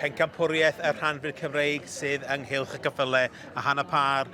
Pencampwriaeth y rhanfyd Cymreig sydd ynghylch y cyffyle a hanner pâr.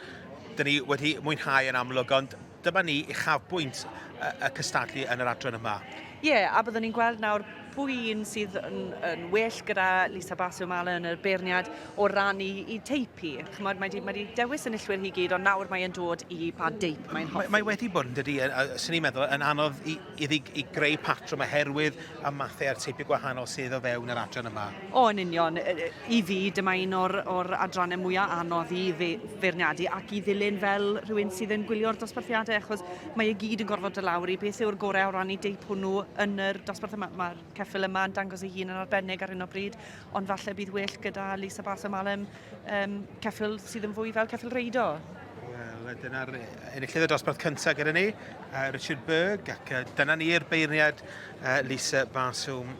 Dyn ni wedi mwynhau yn amlwg, ond dyma ni uchafbwynt y, y cystadlu yn yr adran yma. Ie, yeah, a byddwn ni'n gweld nawr pwy un sydd yn, yn well gyda Lisa Baswm Allen, yr beirniad, o ran i, i teip hi. Chymod, mae di, mae di dewis enillwyr hi gyd, ond nawr mae'n dod i pa deip mae'n hoffi. Mae, mae wedi bod yn dydy, sy'n ni'n meddwl, yn anodd i, iddi i greu patrwm oherwydd y mathau a'r teipiau gwahanol sydd o fewn yr adran yma. O, yn union. I fi, dyma un o'r, or adrannau mwyaf anodd i fe, feirniadu ac i ddilyn fel rhywun sydd yn gwylio'r dosbarthiadau, achos mae e gyd yn gorfod dod lawr i beth yw'r gorau o ran i deip hwnnw yn yr dosbarth yma. Mae'r ceffyl yma yn dangos ei hun yn arbennig ar hyn o bryd, ond falle bydd well gyda Lisa Bass am Alem um, ceffyl sydd yn fwy fel ceffyl reido. Wel, dyna'r enillydd y dosbarth cyntaf gyda ni, uh, Richard Berg, ac uh, dyna ni'r beirniad uh, Lisa Barswm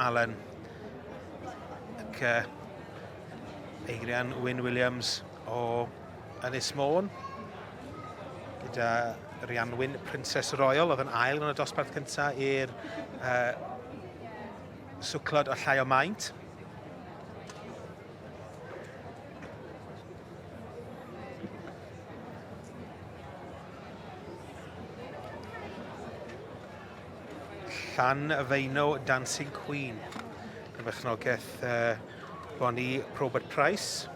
Allen. Ac uh, Eirian Wyn Williams o Ynys Môn, gyda Rhianwyn Princess Royal, oedd yn ail yn y dosbarth cyntaf i'r uh, swclod o llai o maint. Llanfeino Dancing Queen. Y berchnogaeth uh, Bonnie Probert Price.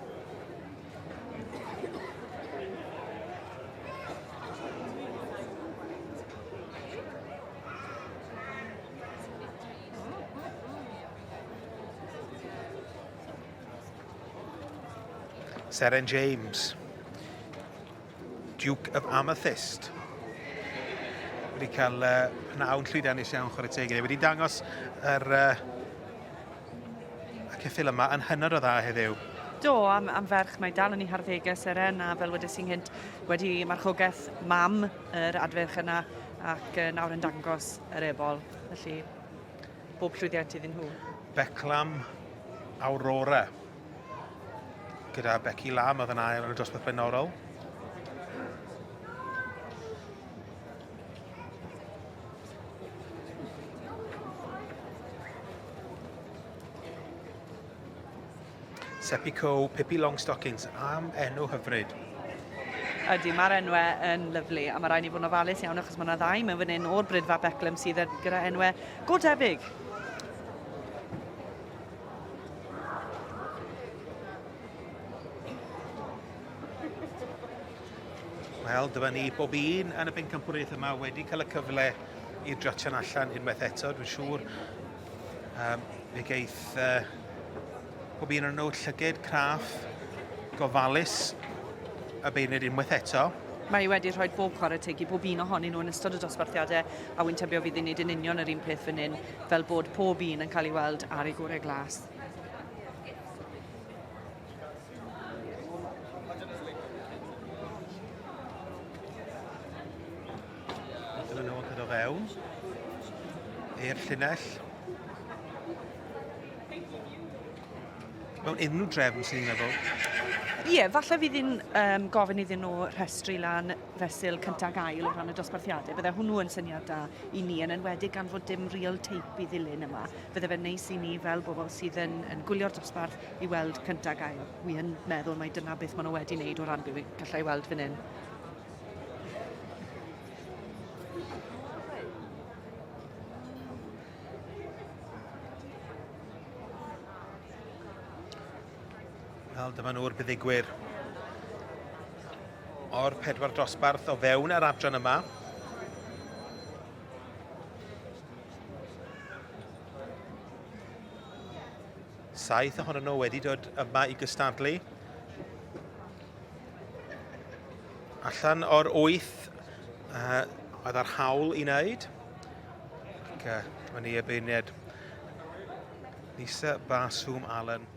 Seren James, Duke of Amethyst. Wedi cael uh, pnawn llwyddiannus iawn chwarae teg iddi. Wedi dangos yr, uh, y ceffyl yma yn hynod o dda heddiw. Do, am, am ferch mae dal yn ei harddegau Seren a fel wedes i'n gynt wedi marchogaeth mam yr adferch yna ac uh, nawr yn dangos yr ebol. Felly bob llwyddiant iddyn nhw. Beclam Aurora gyda Becky Lam oedd yn ail yn y dosbarth blaenorol. Sepico Pippi Longstockings am enw hyfryd. Ydy, mae'r enwau yn lyflu a mae rhaid ni fod yn ofalus iawn achos mae yna ddau mewn fan hyn o'r Brydfa Beclem sydd gyda enwau go debyg. Wel, dyma ni bob un yn y bencampwriaeth yma wedi cael y cyfle i drotian allan unwaith eto, dwi'n siŵr. Um, fe geith uh, pob un o'n nhw llyged craff gofalus y beirniad unwaith eto. Mae wedi rhoi bob chwarae teg i bob un ohonyn nhw yn ystod y dosbarthiadau a wy'n tybio fydd hi'n neud yn union yr un peth fan hyn fel bod pob un yn cael ei weld ar ei gorau glas. Dyna nhw yn dod o fewn i'r llinell. Mewn unrhyw drefn sy'n meddwl. Ie, yeah, falle fydd hi'n um, gofyn iddyn nhw rhestru lan fesul cyntaf ail o ran y dosbarthiadau. Bydde hwnnw yn syniad da i ni, yn enwedig gan fod dim real tape i ddilyn yma. Fydde fe'n neis i ni fel bobl sydd yn, yn gwylio'r dosbarth i weld cyntaf ail. Wi yn meddwl mai dyna beth maen nhw wedi wneud o ran beth gallai weld fan hyn. Wel, dyma nhw'r buddugwyr o'r pedwar dosbarth o fewn yr adran yma. Saith ohonyn nhw wedi dod yma i gystadlu. Allan o'r wyth uh, oedd ar hawl i wneud. Ac uh, dyma ni y beirniad Lisa Baswm Allen.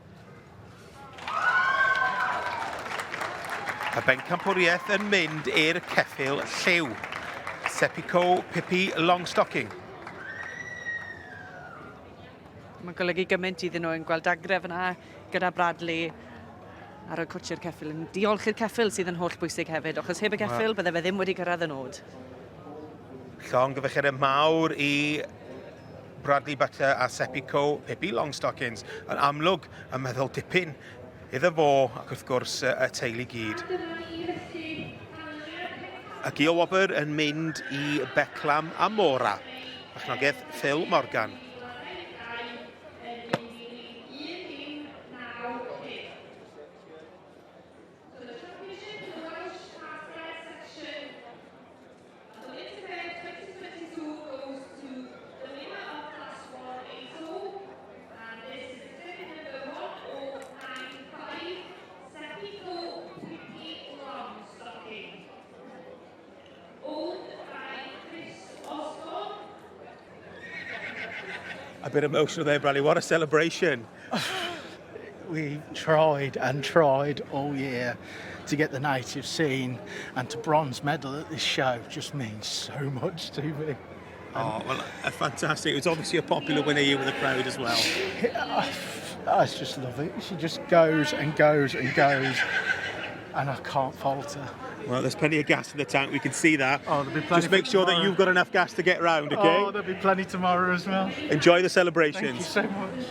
Y bencampwriaeth yn mynd i'r ceffyl lliw. Sepico Pippi Longstocking. Mae'n golygu gymaint iddyn nhw yn gweld dagre fyna gyda Bradley ar y cwtsh i'r ceffyl. Yn diolch i'r ceffyl sydd yn holl bwysig hefyd, achos heb y ceffyl bydde fe ddim wedi cyrraedd y nod. Llongyfarchiadau mawr i Bradley Butler a Seppi Co, Pippi Longstockings, yn amlwg yn meddwl dipyn iddo fo ac wrth gwrs y teulu gyd. Ac i o wobr yn mynd i Beclam a Mora, Perchnogaeth Phil Morgan. A bit emotional there, Bradley. What a celebration. We tried and tried all year to get the native scene, and to bronze medal at this show just means so much to me. Oh, well, fantastic. It was obviously a popular winner here with the crowd as well. I just love it. She just goes and goes and goes, and I can't fault her. Well, there's plenty of gas in the tank. We can see that. Oh, there'll be plenty Just make sure that tomorrow. you've got enough gas to get round, okay? Oh, there'll be plenty tomorrow as well. Enjoy the celebrations. Thank you so much.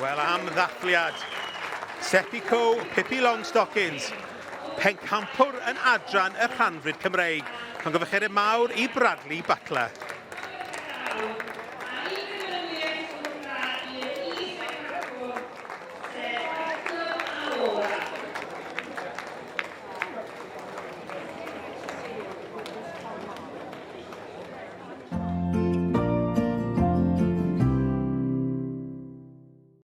Wel, am ddathliad. Seppi Co, Pippi Longstockings, pencampwr yn adran y rhanfryd Cymreig. Llongyfarchiadau mawr i Bradley Butler.